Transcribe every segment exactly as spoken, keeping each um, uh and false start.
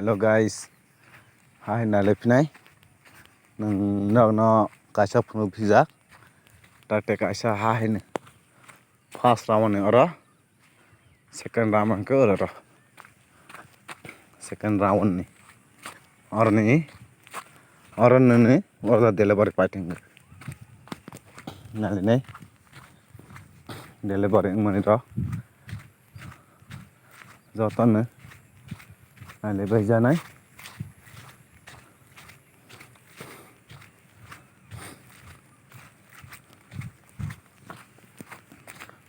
Hello guys, ha hai nai le phinai. Nwng nokno kaisa phunuk phijak. Takte kaisa ha hai ni. First round ni oro. Second round hwnkhe oro ro. Second round ni. Oro ni. Oro nini oro delivery pai thwng. Nai le nai. Delivery wngmani ro. Jotono nai le bai janai.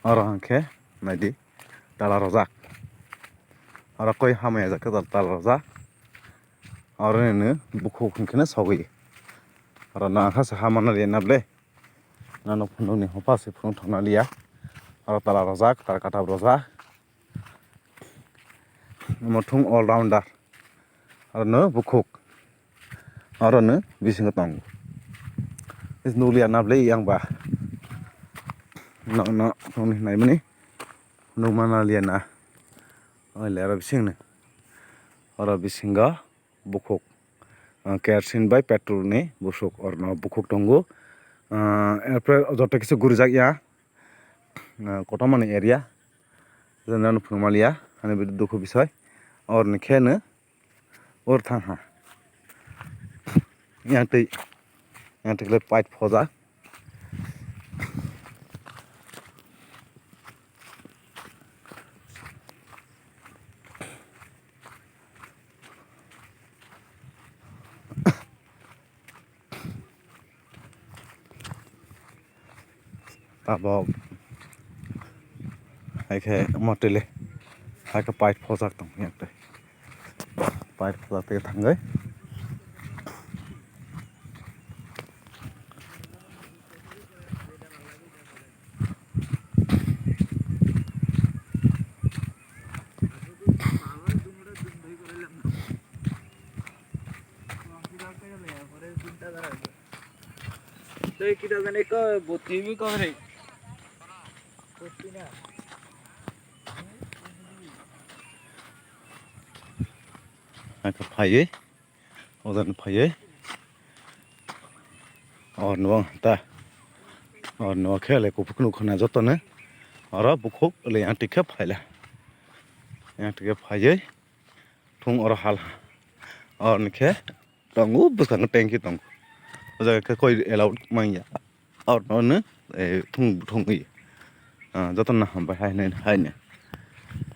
Oro hwnkhe naidi tala rojak. Oro koi hamya jak khe tala rojak. Oro nini bukhuk hwnkhe no sogwi. Oro nangkha se ha manna liya na ble. Nano phunukni hopha se phunuk thangna liya. Oro tala rojak, tala katab rojak. Omo thung all rounder. Oro no bukhuk. Oro no bisingo tongo. Is nukliya na ble yang ba. No, no, phunukni naimani. Phunuk manna liya na. Oi le oro bising no. Oro bisingo bukhuk. Ah, kerosene bai petrol ni busuk oro no bukhuk tongo. Ah, er pore joto kisa gurijak ya. Ah, kotorma ni area. Jani ano phunuk manliya. Ani bidi dukhu bisoi. Oro ni khe no. Oro thang ha. Yang twi. Yang twi khlai pipe phojak. Tabok hai khe motele hai khe pipe phojak tong yang twi. Pipe phojak twi thangwi. Tei kita jani ko boti bi ko re. Ang khe phaiwi, o jaga phaiwi. Or no ta. Or no khe le kuphuk nuk khna joto no. Oro bukhuk le yang tikhe phaila. Yang tikhe phaiwi. Thung oro hal. Or ni khe. Tongo, bwskango tanki tongo. O jaga khe koi allowed manya. Aro no, eh, thung, thungwi. Ah, jotono hambai hai, hai, hai, ne.